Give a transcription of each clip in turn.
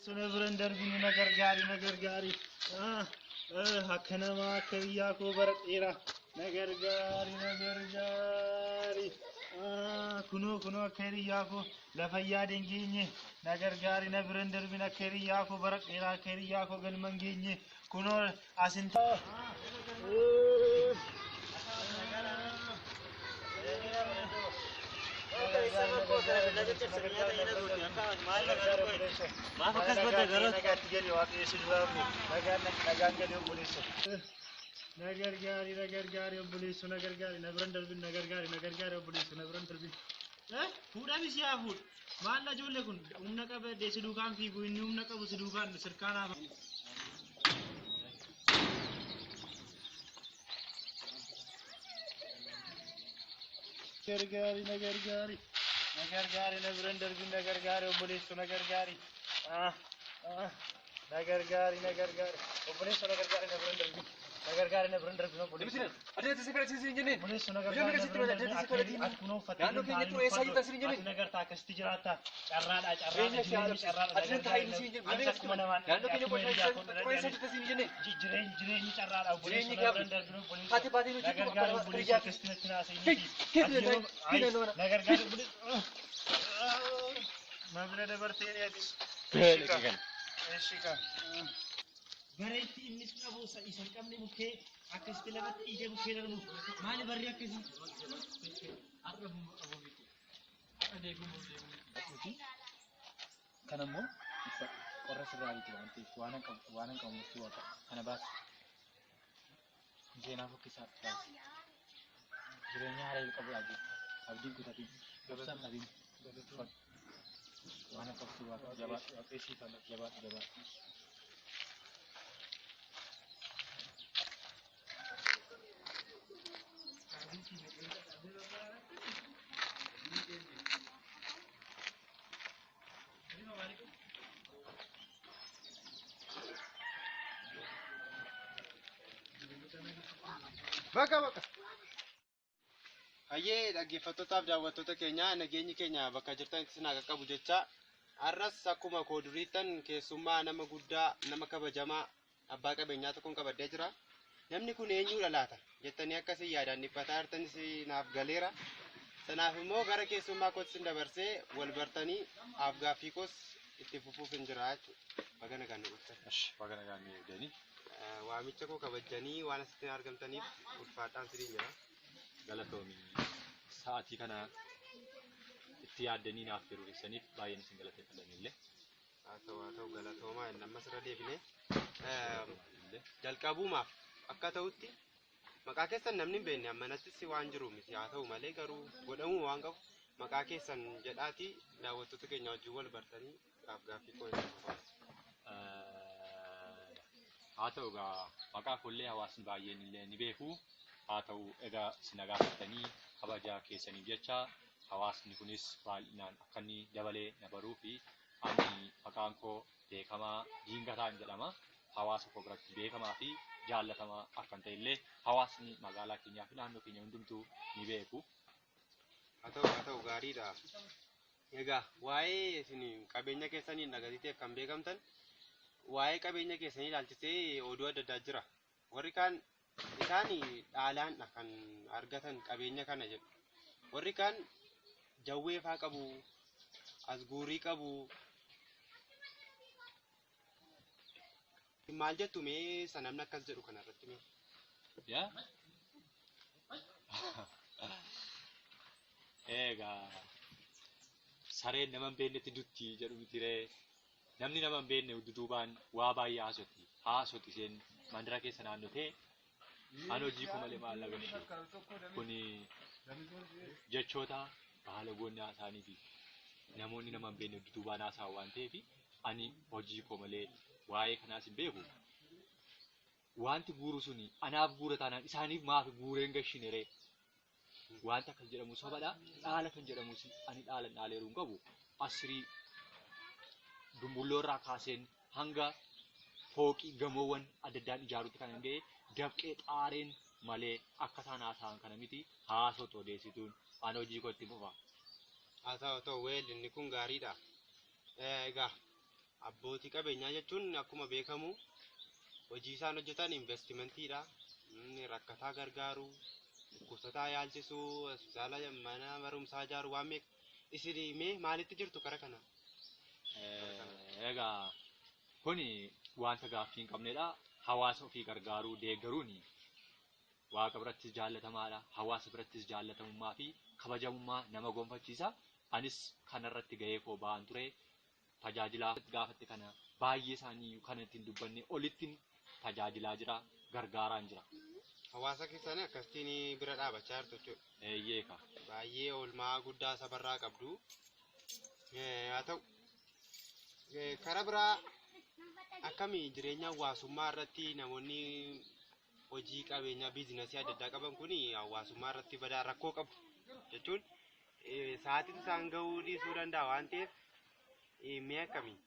Suna biran darbini na gargaari na gargaari. Akka namaa akka biyyaa koo bara dheeraa na gargaari na gargaari. Kunoo kunoo akka hiriyyaa koo lafa yaada hin geenye na gargaari na biran darbin akka hiriyyaa koo bara dheeraa akka hiriyyaa koo galma hin geenye kunoo asin. Maaf akkas godha garuu? Nagaatti gali waaqayyo si duraa bu'u. Nagaan gali obboleessa. Na gargaari na gargaari obboleessa na gargaari na biran darbin na gargaari na gargaari obboleessa na biran darbin. Fuudhami si haa fuudhu. Maal ijoollee kun humna qaba si duukaan fiigu inni humna qabu si duukaan sirkaan haa. Gargaari na gargaari na gargaari na biran darbin na gargaari obboleessa na gargaari. Na gargaari na gargaari obboleessa na gargaari na biran darbin na gargaari na biran darbin obboleessa. Adeemsa si kadhachiisu hin jenneen. Obboleessa na gargaari na biran darbin ati kunoo uffattee Naannoo keenya ture eessaa jirta sin hin jenneen. Ati nagartaa akkasitti jiraatta carraadha carraadha Jireenya ishee jireenyi carraadha Adeemsa taa'ee sin hin jenneen. Anis akkuma namaan Naannoo keenya qoshaa ture eessaa jirta sin hin jenneen. Jireenyi carraadha obboleessa Jireenyi na biran darbin obboleessa. Haati baatee Na nuti gargaari akka obboleessa hiriyaa akkasitti natti naasa'in. Keessa taa'e. Na gargaari obboleessa. Na bira dabartee atis. Eshi ka. Bareetti innis qabu isa hin qabne bukkee akkasitti lafatti dhiitee bukkee darbu. Maali barri akkasii? Kan ammoo qorra sirraa biti waan ta'eef waan hin qabu murtii waaqa kana baasi. Seenaa fokkisaa baasi. Jireenya haaraa qabu dhaabee abdiin kutatiin obsaan dhabiin waan hin qabdu waaqa jabaadhu jabaadhu jabaadhu. Bakka bakka. Hayyee dhaggeeffattootaaf daawwattoota keenya nageenyi keenya bakka jirtanitti isin haa qaqqabu jecha har'as akkuma koo duriittan keessummaa nama guddaa nama kabajamaa abbaa qabeenyaa tokkoon qabadhee jira. Namni kun eenyudha laata jettanii akkasii yaadaan dhiphataa jirtanis naaf galeera. Sanaaf immoo gara keessummaa kootti isin dabarsee wal bartanii af-gaaffii koos itti fufuuf hin jira jechuudha. Baga nagaan nu dhuftan. Baga nagaan nu eegdanii. Waamicha koo kabajanii waan asitti argamtaniif ulfaadhaan siriin jira. Galatoomii sa'aatii kana itti yaaddanii naaf yeroo keessaniif baay'een isin galateeffadha illee. Haa ta'u galatoomaa inni ammas irra deebine. Jalqabumaaf akka ta'utti maqaa keessan namni hin beekne ammanattis waan jiru miti haa ta'u malee garuu godhamuu waan qabu maqaa keessan jedhaatii daawwattoota keenya wajjin wal bartanii gaaffii koo hin fufa. Haa ta'u egaa maqaa koollee hawaasni baay'een illee ni beeku. Haa ta'u egaa isin gaafatanii kabaja keessaniif jecha hawaasni kunis baay'inaan akka inni dabalee na baruu fi ani maqaan koo beekamaa Diingataan jedhama. Hawaasa koo biratti beekamaa fi jaallatamaa akkan ta'e illee hawaasni magaalaa keenyaa fi naannoo keenya hundumtuu ni beeku. Haa ta'u gaariidha. Egaa waa'ee isin qabeenya keessaniin dhagatiteef kan beekamtan waa'ee qabeenya keessanii ilaalchisee oduu adda addaa jira. Warri kaan isaan dhaalaandha kan argatan qabeenya kana jedhu. Warri kaan jawwee faa qabu, asguurii qabu. Maal jettu mee isa namni akkas jedhu kanarratti mee? Yaa? Egaa sareen nama hin beeknetti dutti jedhu miti ree. Namni nama hin beekne duduubaan waa baay'ee haasoti. Haasoti isheen mandara keessa naannotee ani hojii koo malee maal agarsiisu. Kuni jechoota baala goonnaa isaaniiti. Namoonni nama hin beekne duduubaan haasa'an waan ta'eef ani hojii koo malee waa'ee kanaas hin beeku. Wanti guuru suni anaaf guura taanaan isaaniif maaf guureen gashine ree. Wanta akkas jedhamu sobadha. Dhaala kan jedhamus ani dhaala dhaaleeruu hin qabu. Asirii dumbulloo irraa kaaseen hanga fooqii gamoowwan adda addaan ijaaruutti kan hin ga'e dafqee xaareen malee akka isaan haasa'an kana miti haasoo odeessituun ani hojii koo itti fufa. Haa ta'u weel inni kun gaariidha. Egaa Abbootii qabeenyaa jechuun akkuma beekamu hojii isaan hojjetan investimentiidha. Rakkataa gargaaruu, dhukkubsataa yaalchisuu, hospitaala mana barumsaa ijaaruu waan meeqa. Isin mee maalitti jirtu kara kana? Egaa kuni wanta gaaffii hin qabnedha. Hawaasa ofii gargaaruu deeggaruun waaqa birattis jaallatamaadha. Hawaasa birattis jaallatamummaa fi kabajamummaa nama gonfachiisa. Anis kanarratti gahee koo ba'an ture. Tajaajilaa gaafatte kana baay'ee isaanii kan ittiin dubbanne olittiin tajaajilaa jira, gargaaraan jira. Hawaasa keessanii akkasitiin bira dhaabachaa jirtu jechuudha. Eeyyeeka. Baay'ee oolmaa guddaa sabarraa qabdu. Haa ta'u karaa biraa akkamii jireenya hawaasummaa irratti namoonni hojii qabeenyaa biizinasii adda addaa qaban kun hawaasummaa irratti badaa rakkoo qabu jechuun sa'aatiin isaan gahuu dhiisuu danda'a waan ta'eef mee akkamii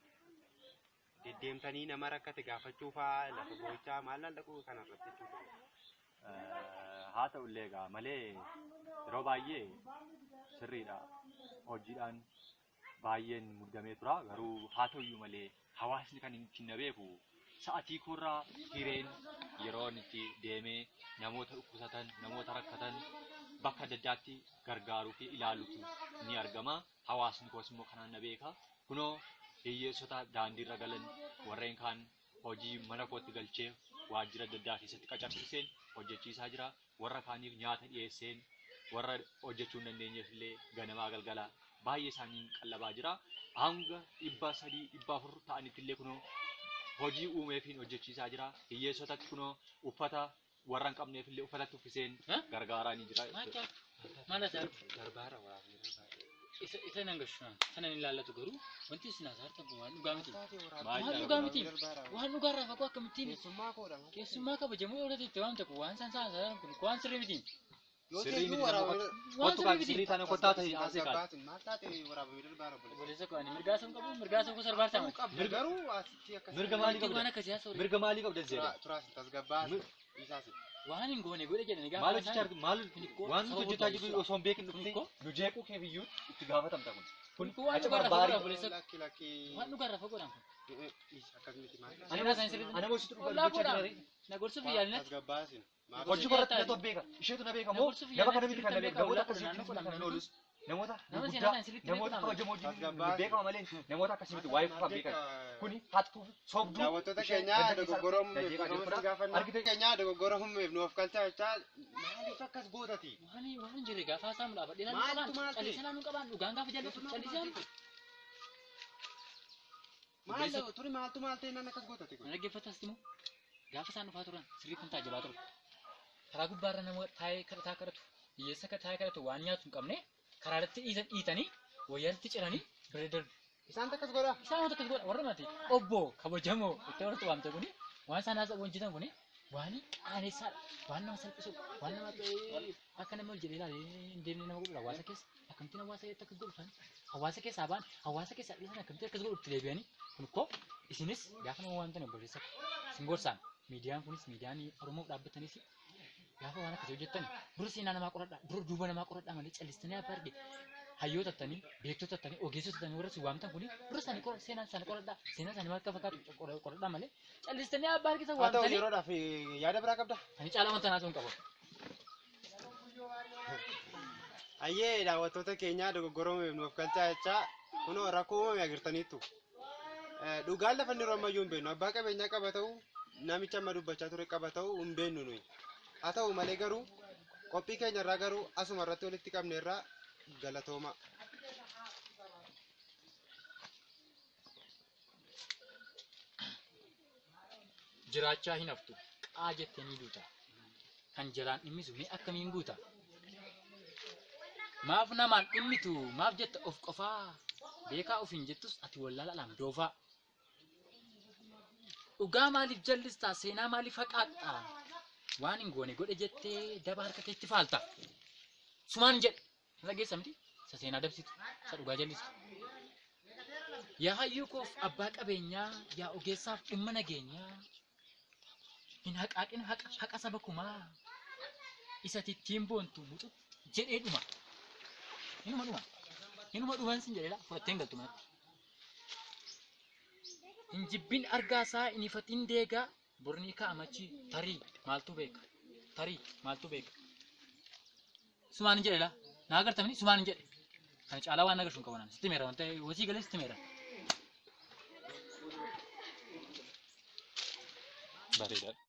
deddeemtanii nama rakkate gaafachuu fa'aa lafa boo'ichaa maal laallaquu kanarratti jechuudha. Haa ta'ullee egaa malee yeroo baay'ee sirriidha. Hojiidhaan baay'een muddamee tura. Garuu haa ta'uyyuu malee hawaasni kan ittiin na beeku sa'atii koorraa hireen yeroon itti deemee namoota dhukkubsatan, namoota rakkatan bakka adda addaatti gargaaruu fi ilaalutu ni argama. Hawaasni koos immoo kanaan na beeka. Kunoo hiyyeessota daandiirra galan warreen kaan hojii mana kootti galchee waajjira adda addaa keessatti qacarsiiseen hojjechiisaa jira. Warra kaaniif nyaata dhiyeesseen warra hojjechuu hin dandeenyeef illee ganamaa galgala baay'ee isaanii qallabaa jira. Hanga 300 400 ta'anitti illee kunoo hojii uumeefiin hojjechiisaa jira. Hiyyeessotatti kunoo uffata warra hin qabneef illee uffatatti uffiseen gargaaraa ni jira. Maal haasa'aa jirtu? Garbaara waraabni garbaara. Isa nan gashu sana hin ilaallatu garuu wanti isin haasa'aa jirtan kun waan dhugaa miti. Maal Waan dhugaa miti. Waan dhugaarraa fagoo akkamittiin Keessummaa koodha. keessummaa kabajamoo yoo itti waamte kun waan isaan haasa'aa jiran kun waan sirrii miti. Yoo Sirrii ta'e miti waraabamee Waan Kottu sirrii kaan miti. sirrii taane kottaa ta'e haasee kaan. Tasgabbaasin maal taate waraabamee darbaara obboleessa. Obboleessa koo ani mirgaa sun qabu mirgaa sun gosa barbaachisa. Qabda garuu asitti akkas. Mirga maalii Wanti waan qabda? akkasii haasa'u Mirga maalii qabda zeedha? Turaasin tasgabbaasin dhiisaasin. waan hin goone godhe jedhani gaafa Maal hojjechaa haasa'an jirtu? Maal waan nuti hojjechaa jirru osoo hin beekin Kun dhuftee ikkoo? nu jeequu kee biyyuu itti gaafatamta kun. Kun Kun waan aca dhugaarraa barbaarii. fagoo obboleessa Lakki lakki. waan dhugaarraa fagoodhaan kun. Dhiisi akkas miti maal. Seenaa isaanii sirriitti. Ana moo situ dhugaa Ollaa dubbachaa koodhaan jira? na gorsuuf yaalinatti Tasgabbaasin. Hojii korratti na beeka. Isheetu na beeka moo nama kana miti kan na beeka. Namoota akkasii wajjin kan hin oolus. Namoota Nama seenaa gurguddaa isaanii sirriitti namoota beeku kabajamoo wajjin Tasgabbaasi. beekama malee namoota akkasii miti waa'ee qofaan beekan. Kuni hattuu sobduu. Daawwattoota ishee keenyaa ganda keessa dogoggora na uumeef jeeqaa nama jirtudha. si gaafanna. Argite Keenyaa dogoggora uumeef nu of galchaa jechaa maaliif akkas gootati? waan waan hin jirre gaafa haasa'amu dhaabadhee ilaaluu Maaltu qabaan maal ta'e? callisee ilaaluu qabaan dhugaan gaafa jallatu callisee Maal turi maaltu maal ta'e nan akkas gootati kun? Mana dhaggeeffatas immoo gaafa isaan dhufaa turan sirriitti hin taajabaa ture. Karaa gubbaarra nama taa'ee kadhataa kadhatu hiyyeessa taa'ee kadhatu waan nyaatu hin qabne karaa irratti dhiisan dhiitanii wayyaatti ciranii bira darbu. Isaan akkas godhaa? Isaan wanta akkas godha warra mati obbo kabajamoo itti warra waamte kuni waan isaan haasa'u hojjetan kuni waan qaanessadha waan nama salphisu waan nama akka nama ol jedhee ilaalee hin deemne nama godhudha hawaasa keessa akkamittiin hawaasa keessatti akkas godhu isaan hawaasa keessaa ba'an hawaasa keessaa dhiisan akkamittiin akkas godhu itti deebi'anii kun koo isinis gaafa nama waamtan obboleessa isin gorsaan miidiyaan kunis miidiyaan Oromoof dhaabbatanis gaafa waan akkasii hojjettan dura seenaa namaa qoradhaa dura duuba namaa qoradhaa malee callistanii abbaa arge hayyoota tattanii beektota tattanii ogeessota tattanii warra isin waamtan kuni dura isaanii qora seenaa isaanii qoradhaa seenaa isaanii maal akka fakkaatu qoradhaa malee callistanii abbaa argitan Haa ta'u waamtanii yeroodhaaf yaada biraa qabda. ani caalaa wanta naasuu hin qabu. Ayyee daawwattoota keenyaa dogoggora uumeef nu of galchaa jechaa kunoo rakkoo uumame agartaniittu. Dhugaan lafa inni yeroo ammayyuu hin beeknu abbaa qabeenyaa qaba ta'u namicha amma dubbachaa ture qaba ta'u hin beeknu nuyi. Haa ta'u malee garuu qophii keenya irraa garuu asuma irratti walitti qabne irraa galatooma. Jiraachaa hin haftu qaa jettee ni duuta kan jalaan dhimmisu mee akkamiin guuta maaf namaan dhimmitu maaf jetta of qofaa beekaa ofiin jettus ati wallaala alaan doofaa dhugaa maaliif jallistaa seenaa maaliif haqaaqxaa waan hin goone godhe jettee daba harka keetti faalta sumaan jedhe na dhageessa miti isa seenaa dabsitu isa dhugaa jallistu yaa hayyuu koof abbaa qabeenyaa yaa ogeessaaf dhimma nageenyaa hin haqaaqin haqa haqa saba kumaa isa tittiin boontu muxu jedhee dhuma hinuma dhuma hinuma dhuman sin jedheedha fudhattee hin galtu manatti. Hin jibbin argaa isaa hin ifatin deegaa bornii ka'a machi tarii maaltu beeka tarii maaltu beeka. Sumaan hin jedhe laa naa agartamni sumaan hin jedhe. Kana caalaa waan agarsu hin qabu naan sitti meera wanta hojii galee sitti meera. Bareedaadha.